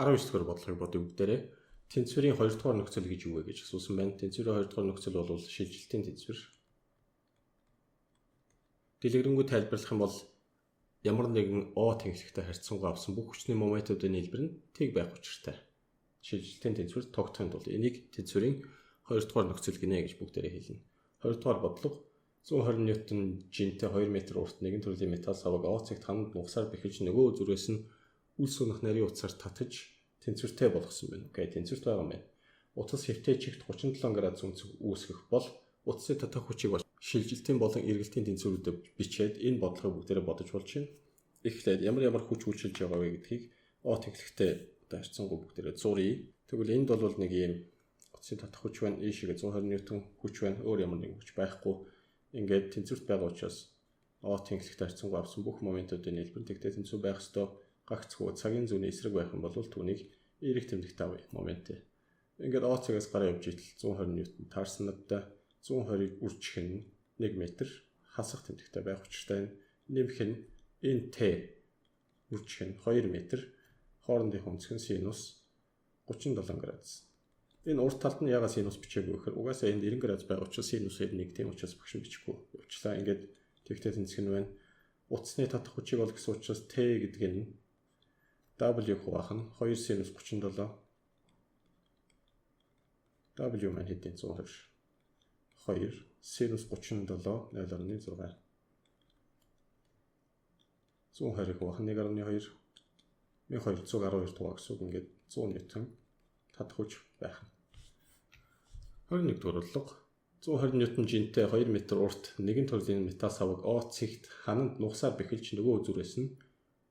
19 дугаар бодлогыг бодъё бүгдээрээ. Тэнцвэрийн 2 дугаар нөхцөл гэж юу вэ гэж асуусан байна. Тэнцвэрийн 2 дугаар нөхцөл бол шилжилтийн тэнцвэр. Дэлгэрэнгүй тайлбарлах юм бол ямар нэгэн О тэнхлэгтэй харьцангуй авсан бүх хүчний моментуудын нийлбэр нь тэг байх учиртай. Шилжилтийн тэнцвэр тогтохын тулд энийг тэнцвэрийн 2 дугаар нөхцөл гинэ гэж бүгдээрээ хэлнэ. 2 дугаар бодлого 120 ньютон жинтэй 2 м урт нэгэн төрлийн металл савыг О цагт хамт нугасаар бэхэлж нөгөө зүрээс нь үл сунах нарийн утсаар татаж тэнцвэртэй болгосон байна. Окей, тэнцвэрт байгаа юм байна. Утас хэвтэй чигт 37 градус өнцөг үүсгэх бол утасны татах хүчийг бол шилжилтийн болон эргэлтийн тэнцвэрүүдэд бичээд энэ бодлогыг бүгдээрээ бодож болж байна. Эхлээд ямар ямар хүч үйлчилж байгаа вэ гэдгийг О тэнхлэгтэй одоо харьцангуй бүгдээрээ зуръя. Тэгвэл энд бол нэг ийм утасны татах хүч байна. Ийшээ 120 ньютон хүч байна. Өөр ямар нэгэн хүч байхгүй. Ингээд тэнцвэрт байгаа учраас О тэнхлэгтэй харьцангуй авсан бүх моментуудын нийлбэр тэгтээ тэнцвэр байх ёстой. Гагцхүү цагийн зүүнний эсрэг байх юм бол түүнийг эерэг тэмдэгт авъя момент. Ингээд О цагаас гараа явж идэл 120 ньютон таарсан надтай 120-ыг үржих нь 1 м хасах тэмдэгтэй байх учиртай нэмэх нь энэ Т үржих нь 2 м хоорондын өнцөг нь синус 37 градус. Энэ урд талд нь ягаад синус бичээгүй гэхээр угаасаа энд 90 градус байгаа учраас синусээр 1 тийм учраас багш нь бичихгүй явчлаа. Ингээд тэгтээ тэнцэх нь байна. Утасны татах хүчийг ол гэсэн учраас Т гэдэг нь W хуваах нь 2 синус 37 W маань хэдийн 120 2 синус 37 0.6 120 хуваах нь 1.2 1212 дугаар гэсэн үг. Ингээд 100 ньютон татах хүч байх нь. 21 дугаар бодлого 120 ньютон жинтэй 2 м урт нэгэн төрлийн металл савыг О цэгт хананд нугасаар бэхэлж нөгөө зүрээс нь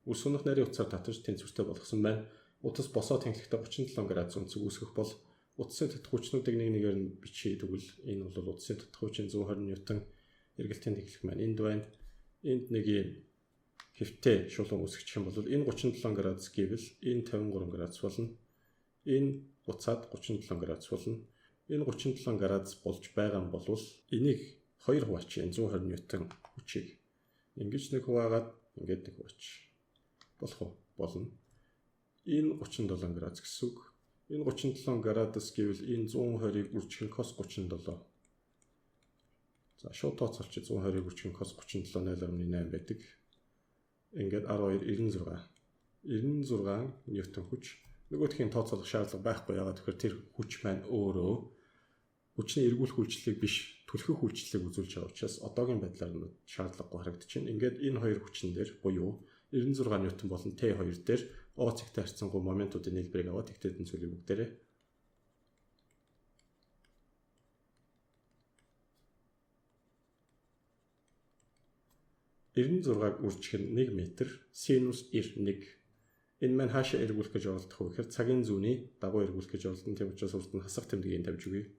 үс унах нарийн утсаар татаж тэнцвэртэй болгосон байна. Утас босоо тэнхлэгтэй 37 градус өнцөг үүсгэх бол утасны татах хүчнүүдийг нэг нэгээр нь бичье. Тэгвэл энэ бол утасны татах хүчин 120 ньютон эргэлтийн тэнхлэг маань энд байна. Энд нэг юм хэвтэй шулуун үүсгэх юм бол энэ 37 градус гэвэл энэ 53 градус болно. Энэ буцаад 37 градус болно. Энэ 37 градус болж байгаа юм бол энийг 2 хуваач 120 ньютон хүчийг ингэж нэг хуваагаад ингээд нэг хуваач болох уу? Болно. Энэ 37 градус гэсэн үг. Энэ 37 градус гэвэл энэ 120-ыг үржих нь cos 37. За шууд тооцоолч 120-ыг үржих нь cos 37 0.8 байдаг. Ингээд 12 96. 96 ньютон хүч. Нөгөөхийг тооцоолох шаардлага байхгүй. Яагаад гэхээр тэр хүч маань өөрөө хүчний эргүүлэх үйлчлэлийг биш түлхэх үйлчлэлийг үзүүлж байгаа учраас одоогийн байдлаар нь шаардлагагүй харагдаж байна. Ингээд энэ хоёр хүчин дээр буюу 96 ньютон болон Т2 дээр О цэгтэй харьцангуй моментуудын нийлбэрийг аваад тэгтээ тэнцвэрийг бүгдээрээ 96-г үржих нь 1 м синус 91. Энэ маань хаашаа эргүүлэх гэж оролдох вэ гэхээр цагийн зүүнний дагуу эргүүлэх гэж оролдоно. Тийм учраас урд нь хасах тэмдгийг тавьж өгье.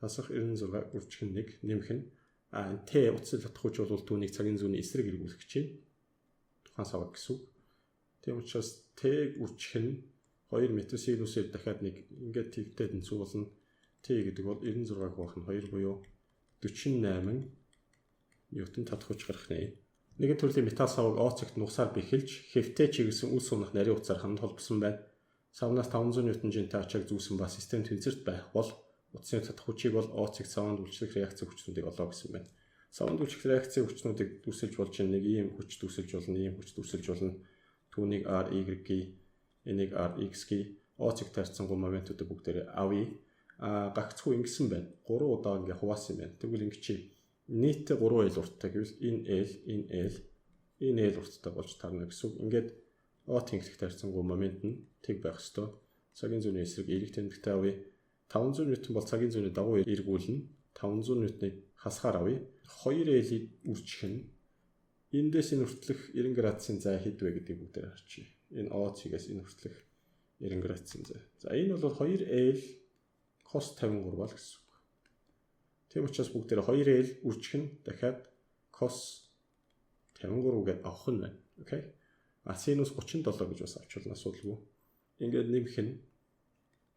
Хасах 96 үржих нь 1 нэмэх нь Т утасны татах хүч бол түүнийг цагийн зүүнний эсрэг эргүүлэх гэж байна. Тухайн савг гэсэн үг. Тийм учраас Т-г үржих нь 2 м синусээр дахиад нэг ингээд тэгтээ тэнцүү болно. Т гэдэг бол 96-г хуваах нь 2 буюу 48 ньютон татах хүч гарах нэ. Нэгэн төрлийн металл савыг О цагт нугасаар бэхэлж хэвтэй чиглэсэн үл сунах нарийн утсаар хананд холбосон байна. Савнаас 500 ньютон жинтэй ачааг зүүсэн ба систем тэнцвэрт байх бол утасны татах хүчийг бол О цагт саванд үйлчлэх реакц хүчнүүдийг олоо гэсэн байна. Саванд үйлчлэх реакц хүчнүүдийг дүрсэлж болж нэг ийм хүч дүрсэлж болно, ийм хүч дүрсэлж болно. Түүнийг R Y г, энийг R X г, О цагт харьцангуй моментуудыг бүгдээрээ авъя. Гагцхүү ингэсэн байна. 3 удаа ингээ хуваасан юм байна. Тэгвэл ингэчий. Нийтдээ 3 L урттай гэвэл энэ L, энэ L, энэ L урттай болж таарна гэсэн үг. Ингээд О тэнхлэгтэй харьцангуй момент нь тэг байх ёстой. Цагийн зүүнний эсрэг эерэг тэмдэгтэй авъя. 500 ньютон бол цагийн зүүнний дагуу эргүүлнэ. 500 ньютоныг хасахаар авъя. 2 L-ийг үржих нь эндээс энэ хүртэлх 90 градусын зай хэд вэ гэдгийг бүгдээр харчээ. Энэ О цэгээс энэ хүртэлх 90 градусын зай. За энэ бол 2 L cos 53 бол гэсэн үг. Тийм учраас бүгдээр 2 L үржих нь дахиад cos 53 гэдээ авах нь байна. Окей. А синус 37 гэж бас авч болно асуудалгүй. Ингээд нэмэх нь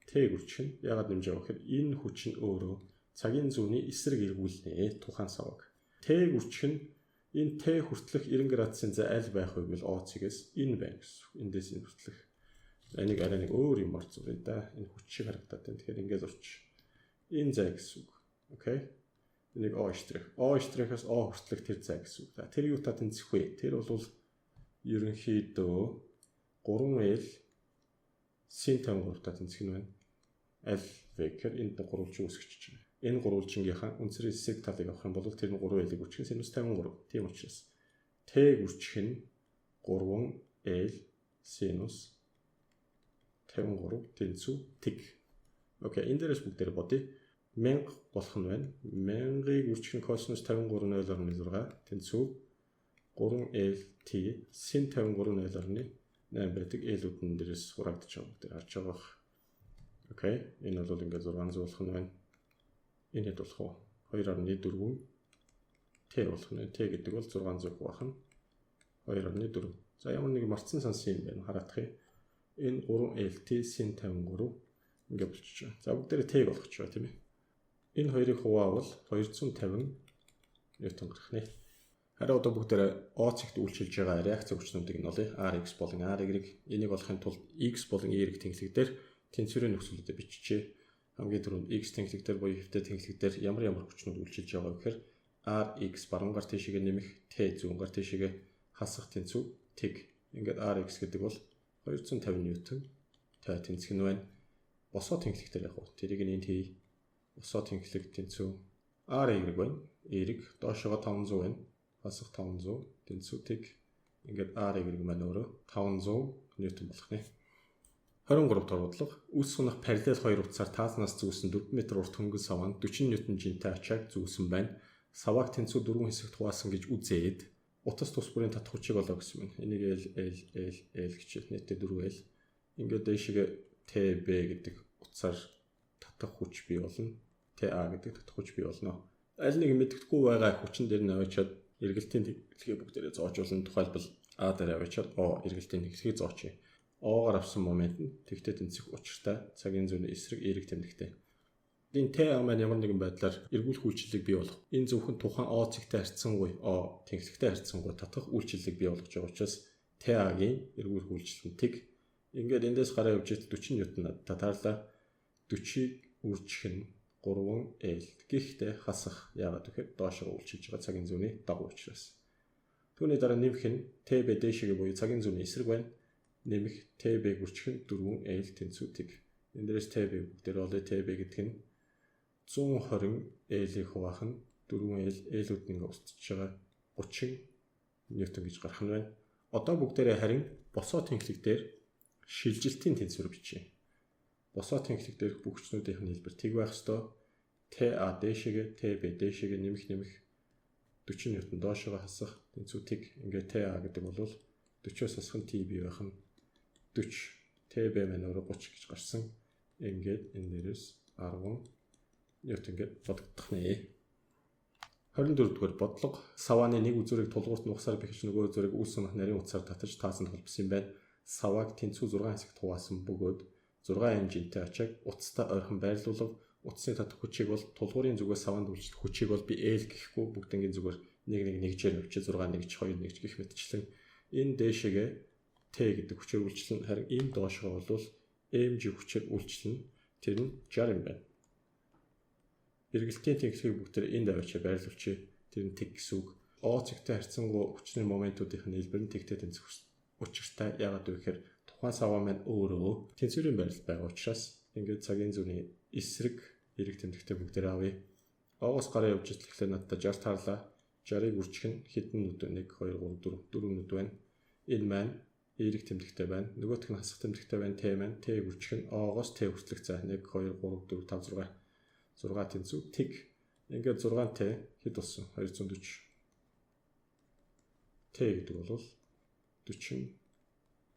Т үржих нь ягаад нэмж байгаа гэхээр энэ хүч нь өөрөө цагийн зүүнний эсрэг эргүүлнэ тухайн савг. Т үржих нь Энэ T хүртэлх 90 градусын зай аль байх вэ гэвэл О цэгээс энэ байна гэсэн. Эндээс энэ хүртэлх. Энийг арай нэг өөр юм орцгоё да. Энэ хүч шиг харагдаад байна. Тэгэхээр ингээд зурч. Энэ зай гэсэн үг. Окей. Энийг О штрих. О штрихээс О хүртэлх тэр зай гэсэн үг. За тэр юутай тэнцэх вэ? Тэр бол ерөнхийдөө 3L син 53-тай тэнцэх нь байна. Аль вэ гэхээр энд гурвалжин үүсгэж байна. Энэ гурвалжингийнхаа үнцрийн эсрэг талыг авах юм бол тэр нь 3L-ийг үржих нь синус 53. Тийм учраас T-г үржих нь 3L синус 53 тэнцүү тэг. Окей, энэ дээрээс бүгдээр бодъё. 1000 болох нь байна. 1000-ыг үржих нь косинус 53 0.6 тэнцүү 3L T син 53 0.8 байдаг. L-үүд нь дээрээс хураагдчих байгаа бүгдээр харж байгаа бах. Окей, энэ бол ингээд 600 болох нь байна. Энэ хэд болох вэ? 2.4 T болох нь. T гэдэг бол 600 хуваах нь 2.4. За ямар нэг марцсан сансан юм байна. Хараадах юм. Энэ 3 LT син 53 ингэ болчихж байгаа. За бүгдээрээ T-г олгоч байгаа тийм ээ. Энэ хоёрыг хуваавал 250 ньютон гарах нэ. Харин одоо бүгдээрээ О цэгт үйлчилж байгаа реакц хүчнүүдийг нь олъё. Rx болон Ry. Энийг олохын тулд X болон Y тэнхлэг дээр тэнцвэрийн нөхцөлүүдэд биччихье. Хамгийн түрүүнд X тэнхлэг дээр буюу хэвтэй тэнхлэг дээр ямар ямар хүчнүүд үйлчилж байгаа вэ гэхээр Rx баруун гар тийшээгээ нэмэх, T зүүн гар тийшээгээ хасах тэнцүү тэг. Ингээд Rx гэдэг бол 250 ньютон Т тэнцэх нь байна. Босоо тэнхлэг дээр яг уу тэрийг нь энд хий. Босоо тэнхлэг тэнцүү Ry байна. Y доошогоо 500 байна. Хасах 500 тэнцүү тэг. Ингээд Ry маань өөрөө 500 ньютон болох нэ. 23 дахь бодлого. Үүс сунах параллел хоёр утсаар таазнаас зүүсэн 4 м урт хөнгөн саван 40 ньютон жинтэй ачааг зүүсэн байна. Савааг тэнцүү дөрвөн хэсэгт хуваасан гэж үзээд утас тус бүрийн татах хүчийг олоо гэсэн байна. Энийг L L L L гэж нийтдээ 4 L. Ингээд дээшгээ TB гэдэг утсаар татах хүч бий болно. TA гэдэг татах хүч бий болно. Аль нэг мэддэхгүй байгаа хүчин дээр нь аваачаад эргэлтийн тэнхлэгээ бүгдээрээ зоож болно. Тухайлбал А дээр аваачаад О эргэлтийн тэнхлэгийг зоочъё. О-гоор авсан момент нь тэгтээ тэнцэх учиртай цагийн зүүнний эсрэг эерэг тэмдэгтэй. Энэ TA маань ямар нэгэн байдлаар эргүүлэх үйлчлэлийг бий болгох. Энэ зөвхөн тухайн О цэгтэй харьцангуй, О тэнхлэгтэй харьцангуй татах үйлчлэлийг бий болгож байгаа учраас TA-гийн эргүүлэх үйлчлэл нь тэг. Ингээд эндээс гараа явж ит 40 ньютон надад таарлаа. 40-ыг үржих нь 3 L. Гэхдээ хасах яагаад гэхээр доошоо үйлчилж байгаа цагийн зүүнний дагуу учраас. Түүний дараа нэмэх нь TB дээшээ буюу цагийн зүүнний эсрэг байна. Нэмэх TB үржих нь 4 L тэнцүү тэг. Энэ дээрээс TB бүгдээр олъё. TB гэдэг нь 120 L-ийг хуваах нь 4 L, L-үүд нь ингээ устж байгаа 30 ньютон гэж гарах нь байна. Одоо бүгдээрээ харин босоо тэнхлэг дээр шилжилтийн тэнцвэр бичье. Босоо тэнхлэг дээрх бүх хүчнүүдийнх нь хэлбэр тэг байх ёстой. TA дээшээгээ TB дээшээгээ нэмэх нэмэх 40 ньютон доошоогоо хасах тэнцүү тэг. Ингээ TA гэдэг бол 40-оос хасах нь TB байх нь 40. TB маань өөрөө 30 гэж гарсан. Ингээд энэ дээрээс 10 ньютон гэж бодогдох нэ. 24 дугаар бодлого. Савааны нэг үзүүрийг тулгуурт нухсаар бэхэж нөгөө үзүүрийг үл сунах нарийн утсаар татаж таасанд холбосон юм байна. Савааг тэнцүү 6 хэсэгт хуваасан бөгөөд 6 м жинтэй ачааг утастай ойрхон байрлуулав. Утасны татах хүчийг бол тулгуурын зүгээс саваанд үйлчлэх хүчийг бол би L гэхгүй бүгднгийн зүгээр 1 1 нэгжээр явчих 6 1 2 1 гэх мэтчлэн энэ дээшээгээ T гэдэг хүчээр үйлчлэн, харин энэ доошгоо бол mg хүчээр үйлчлэн, тэр нь 60 юм байна. Эргэлтийн тэнхлэгийг бүгдээр энд аваачаа байрлуулчихъя. Тэр нь тэг гэсэн үг. О цэгтэй харьцангуй хүчний моментуудын нийлбэр нь тэгтэй тэнцэх учиртай. Яагаад вэ гэхээр тухайн саваа маань өөрөө тэнцвэрийн байрлал байгаа учраас ингээд цагийн зүүнний эсрэг эерэг тэмдэгтэй бүгдээр авъя. Оогоос гараа явж итлэхлээр надад 60 таарлаа. 60-ыг үржих нь хэдэн нүд вэ? 1 2 3 4 4 нүд байна. Энэ маань эерэг тэмдэгтэй байна. Нөгөөх нь хасах тэмдэгтэй байна. Т маань Т үржих нь О-гоос Т хүртэлх зай 1 2 3 4 5 6 6 тэнцүү тэг. Ингээд 6 Т хэд болсон? 240. Т гэдэг бол 40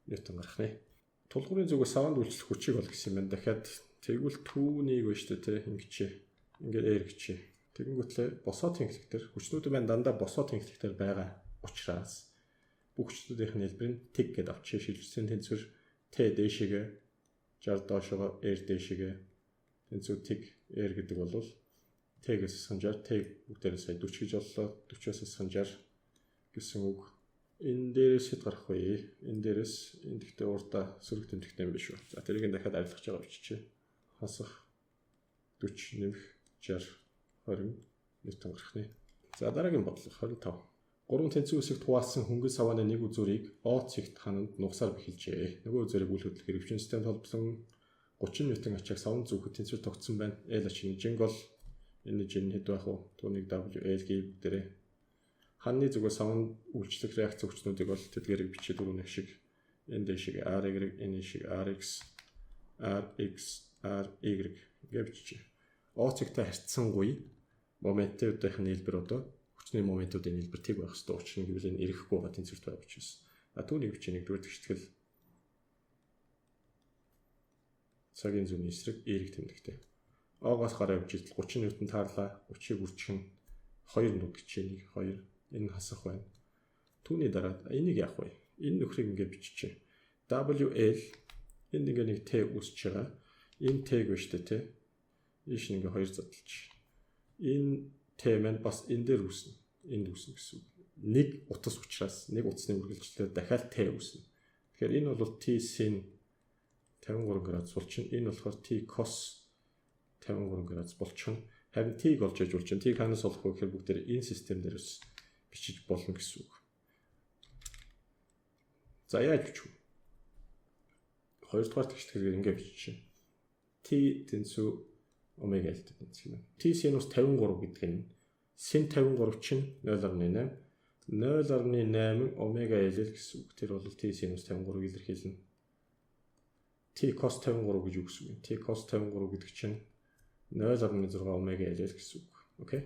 ньютон гарах нэ. Тулгуурын зүгээс саванд үйлчлэх хүчийг бол гэсэн юм байна. Дахиад тэгвэл түүнийг байна шүү дээ, тэ ингэчээ. Ингээд R гэчээ. Тэгэнгүүтлээ босоо тэнхлэг дээр хүчнүүд маань дандаа босоо тэнхлэг дээр байгаа учраас бүх хүчнүүдийнх нь хэлбэр нь тэг гэдээ авчиж шилжсэн тэнцвэр Т дээшээгээ 60 доошогоо R дээшээгээ тэнцүү тэг. R гэдэг бол Т-гээс хасах 60, Т бүгдээрээ сая 40 гэж оллоо. 40-оос хасах 60 гэсэн үг. Энэ дээрээс хэд гарах вэ? Энэ дээрээс энэ гэхдээ урдаа сөрөг тэмдэгтэй юм биш үү? За тэрийг нь дахиад арилгаж байгаа биччихье. Хасах 40 нэмэх 60 20 ньютон гарах нэ. За дараагийн бодлого 25. 3 тэнцвэр үсэгт хуваалцсан хөнгөл савааны нэг үзүүрийг О цэгт хананд нугасаар бэхэлжээ. Нөгөө үзүүрийг үйл хөдлөх хэрэгжин системд холбосон 30 ньютон ачааг савн зүүхэд тэнцвэр тогтсон байна. L ач нь жинг бол энэ жин хэд байх вэ? Түүнийг W L г бүгдээрээ ханны зүгээс савн үйлчлэх реакц хүчнүүдийг бол тэдгээрийг бичиж дөрөв нэг шиг энэ дэшиг R Y энэ шиг R X R X R Y гэж бичиж. О цэгтэй харьцсангүй моментуудын нийлбэр одоо хүчний моментуудын нийлбэр тэг байх ёстой. Учир нь гэвэл энэ эрэхгүй байгаа тэнцвэрт байгаа учраас. А түүнийг бичиж нэгдүгээр тэгштгэл цагийн зүүнний эсрэг эерэг тэмдэгтэй. О-гоос гараа явж идэл 30 ньютон таарлаа. 30-ыг үрчих нь 2 нүд гэж 1 2 энэ хасах байна. Түүний дараа энийг яах вэ? Энэ нөхрийг ингэ биччихье. WL энд ингээ нэг T үүсэж байгаа. Энэ T-г биш үү те? Ийш нь ингээ хоёр задлж. Энэ T маань бас энэ дээр үүснэ. Энд үүснэ гэсэн үг. Нэг утас учраас нэг утасны үргэлжлэлээр дахиад T үүснэ. Тэгэхээр энэ бол T sin 53 градус болчихно. Энэ болохоор T cos 53 градус болчихно. Харин T-г олж яж болж байна. T-г хаанаас олох вэ гэхээр бүгдээр энэ систем дээрээс бичиж болно гэсэн үг. За яаж бичих вэ? Хоёрдугаар тэгштгэл ингэ бичиж. T тэнцүү омега L тэнцүү юм. T синус 53 гэдэг нь син 53 чинь 0.8 0.8 омега L гэсэн үг. Тэр бол T синус 53-ыг илэрхийлнэ. T cos 53 гэж юу гэсэн үг юм? T cos 53 гэдэг чинь 0.6 омега L гэсэн үг. Окей.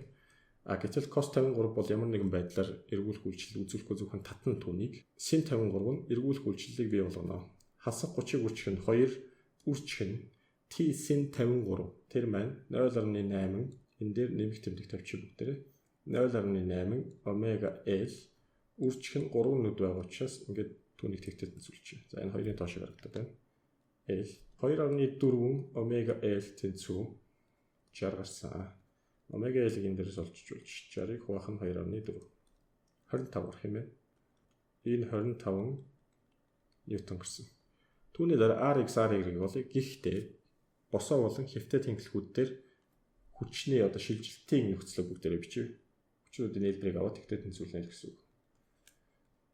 А гэтэл cos 53 бол ямар нэгэн байдлаар эргүүлэх үйлчлэл үзүүлэхгүй зөвхөн татна түүнийг sin 53 нь эргүүлэх үйлчлэлийг бий болгоно. Хасах 30-ыг үрчих нь 2 үрчих нь T sin 53 тэр маань 0.8 энэ дээр нэмэх тэмдэг тавьчих бүгдээрээ 0.8 омега L үрчих нь 3 нүд байгаа учраас ингээд түүнийг тэгтээ тэнцвүүлчихье. За энэ хоёрын тоош гаргадаг байна. L 2.4 омега L тэнцүү 60 гарсан. Омега L-ийг энэ дээрээс олж болж 60-ыг хуваах нь 2.4. 25 гарах юм байна. Энэ 25 ньютон гарсан. Түүний дараа Rx Ry-г олъё. Гэхдээ босоо болон хэвтэй тэнхлэгүүд дээр хүчний одоо шилжилтийн нөхцөлөг бүгдээрээ бичив. Хүчнүүдийн нийлбэрийг аваад тэгтээ тэнцвүүлнэ гэсэн үг.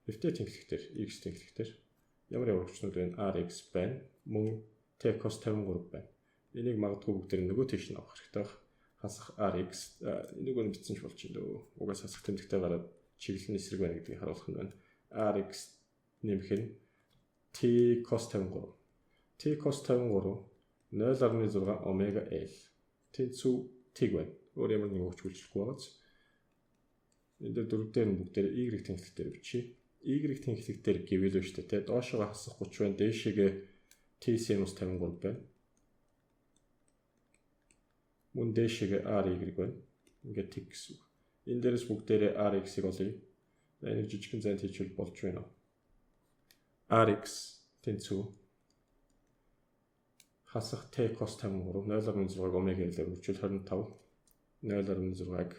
Хэвтэй тэнхлэг дээр X тэнхлэг дээр ямар ямар хүчнүүд байна? Rx байна. Мөн T cos 53 байна. Энийг магадгүй бүгдээр нөгөө тийш нь авах хэрэгтэй байх. Хасах Rx энийг нь бичсэн ч болж байна дөө. Угаас хасах тэмдэгтэй гараад чиглэл нь эсрэг байна гэдгийг харуулах нь байна. Rx нэмэх нь T cos 53. T cos 53 0.6 омега L тэнцүү тэг байна. Өөр ямар нэгэн хүч үйлчлэхгүй байгааз. Энэ дээр дөрөв дээр нь бүгдээр Y тэнхлэг дээр бичье. Y тэнхлэг дээр гэвэл үү шүү дээ. Тэ доошоо хасах 30 байна. Дээшээгээ T синус 53 байна. Мөн дээшээгээ RY байна. Ингээд тэг гэсэн үг. Энэ дээрээс бүгдээрээ RX-ыг олъё. Энийг жижигхэн зайд хийчихвэл болж байна. RX тэнцүү хасах T cos 53 0.6-ыг омега L-ээр үржил 25 0.6-ыг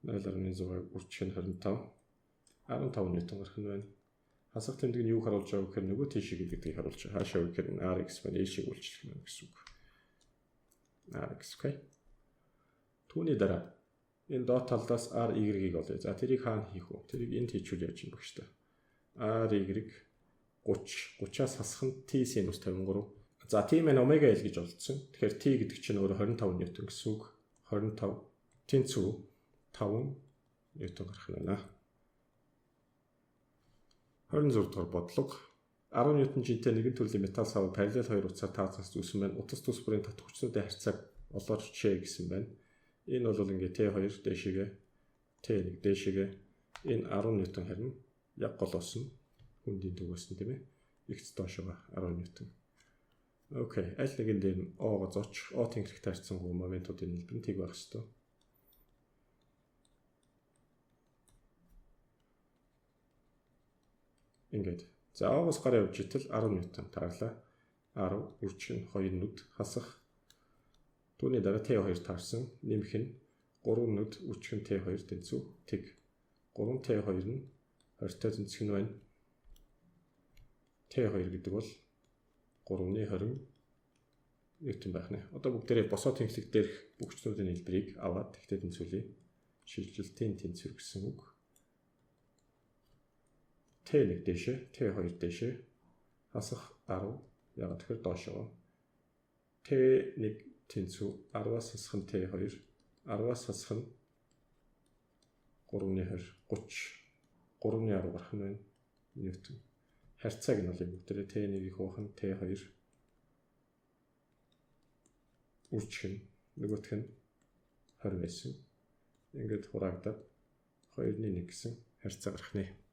0.6-ыг үржих нь 25 15 ньютон гарах нь байна. Хасах тэмдэг нь юу харуулж байгаа вэ гэхээр нөгөө тийшээ гэдгийг харуулж байгаа. Хаашаа вэ гэхээр RX маань ийшээ үйлчлэх юм гэсэн үг. RX окей. Түүний дараа энэ доод талдаас RY-г олъё. За тэрийг хаана хийх вэ? Тэрийг энд хийчихвэл яаж юм бэ гэж та. RY 30 30-аас хасах нь T синус 53. За T маань омега L гэж олдсон. Тэгэхээр T гэдэг чинь өөрөө 25 ньютон гэсэн үг. 25 тэнцүү 5 ньютон гарах нь байна. 26 дугаар бодлого. 10 ньютон жинтэй нэгэн төрлийн металл сав параллел хоёр утсаар таацаас үүсэн байна. Утас тус бүрийн татах хүчнүүдийн харьцааг олоорч гэсэн байна. Энэ бол ингээ T2 дээшээгээ T1 дээшээгээ энэ 10 ньютон харин яг голоос нь хүндийн төгөөс нь тийм ээ. X доошоо 10 ньютон. Окей, аль нэгэн дээр нь O-го зоочих. O тэнхлэгтэй харьцангуй моментуудын нийлбэр нь тэг байх ёстой. Ингээд. За O-гоос гараа явж итэл 10 ньютон таарлаа. 10 үржих нь 2 нүд хасах. Түүний дараа T2 таарсан. Нэмэх нь 3 нүд үржих нь T2 тэнцүү тэг. 3T2 нь 20-тай тэнцэх нь байна. T2 гэдэг бол 3-ны 20 ньютон байх нэ. Одоо бүгдээрээ босоо тэнхлэг дээрх бүх хүчнүүдийн нийлбэрийг аваад тэгтээ тэнцвүүлье. Шилжилтийн тэнцвэр гэсэн үг. T1 дээшээ, T2 дээшээ хасах 10, яагаад тэгэхээр доошоо. T1 тэнцүү 10-аас хасах нь T2, 10-аас хасах нь 3-ны 20, 30, 3-ны 10 гарах нь байна. Ньютон. Харьцааг нь бол бүгдээрээ T1-ийг хуваах нь T2 үржих нь нөгөөх нь 20 байсан. Ингээд хураагдаад 2-ны 1 гэсэн харьцаа гарах нэ.